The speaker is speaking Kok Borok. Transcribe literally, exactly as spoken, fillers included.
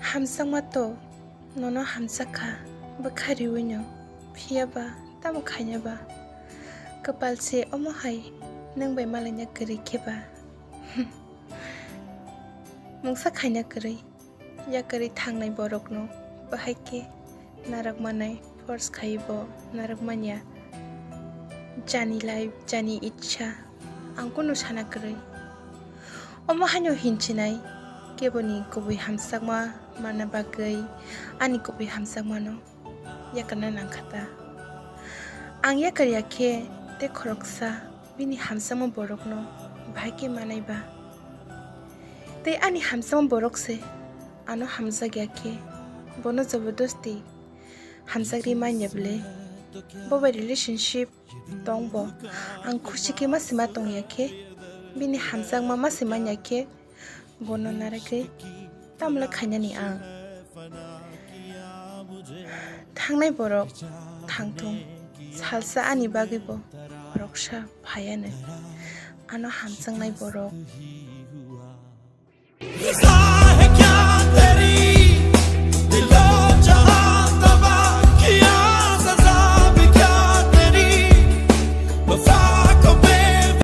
Hamjakma to nono hamjak kha, bwkha riwino, phiya ba tamo khaina ba? Kwpal se omo hai nwng bai malaina kwrwi khe ba. Mungsa khaina kwrwi, yakarwi thangnai borokno bahai khe narwk manai force khai bo narwk manya. Jani life, jani ichha, ang kunu sana kwrwi. Omo haino hinchinai keboni kubui hamjakma manna bagwi ani kubui hamjakmano yakarna nangkha ta. Ang yakarya khe tei khoroksa bini hamjakma borokno bahai khe manai ba? Tei ani hamjakma borok se ano hamjakya khe bono jobodosti hamjakri manya bwle? Bo bai relationship tong bo, ang khusi khe ma se ma tongya khe, bini hamjakma ma se manya khe, bono narwgwi tamle khainani ang. Thangnai borok thangthung, salsa ani bagwi bo khoroksa phaiyanw. Ano hamjaknai borok